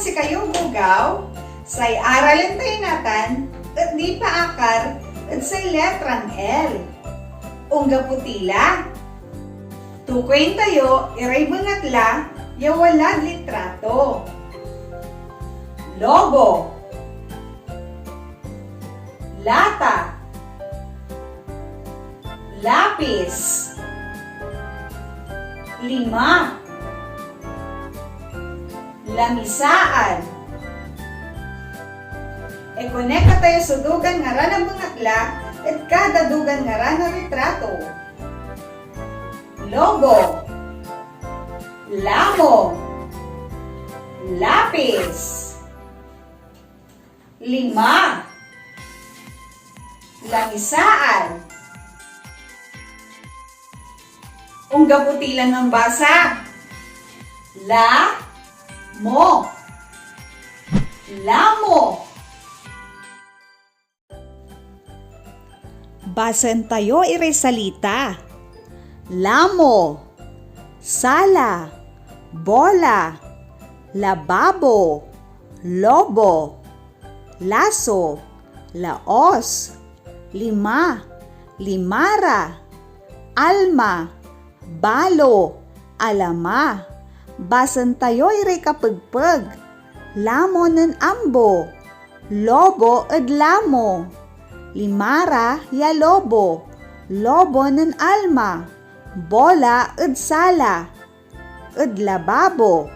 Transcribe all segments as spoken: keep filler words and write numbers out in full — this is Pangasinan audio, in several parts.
Sikayo, Bugaw, say aralen tayo natan et nipaakar ed say letran L. Onggapo ti la, tukoyen tayo iray bengatla ya walad litrato. Lobo. Lata. Lapis. Lima. Lamisaan. Ikonekta tayo so dugan ngaran a bengatla ed kada dugan ngaran a litrato. Lobo. Lamong. Lapis. Lima. Lamisaan. Onggapo ti lan mambasa. La, mo. Lamo. Basaen tayo iray salita. Lamo, sala, bola, lababo, lobo, laso, laos, lima, limara, alma, balo, alama. Basaen tayo iray kapegpeg. Lamo nen Ambo, lobo ed lamo. Limara ya lobo, lobo nen Alma, bola ed sala, ed lababo.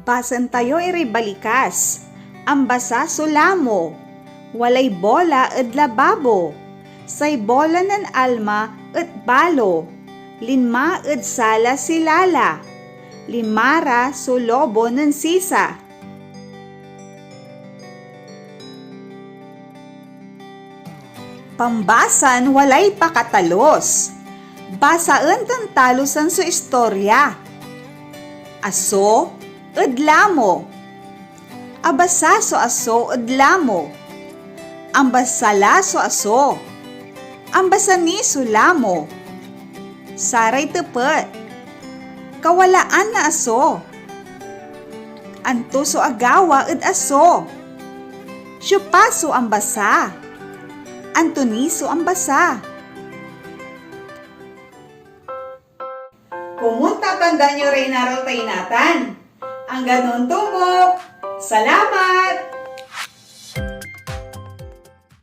Basaen tayo iray balikas. Ambasa so lamo. Walay bola ed lababo. Say bola nen Alma et balo. Linma ed sala si Lala. Limara so lobo nen Sisa. Pambasan walay pakatalus. Basaen tan talusan so istorya. Aso ed lamo. Abasa so aso ed lamo. Ambasa la so aso. Ambasa ni so lamo. Saray tepet. Kawalaan na aso. Anto so agawa ed aso? Siopa so ambasa? Anto ni so ambasa? Komon tatandaan yo ray inaral tayo natan. Anggad ontombok. Salamat!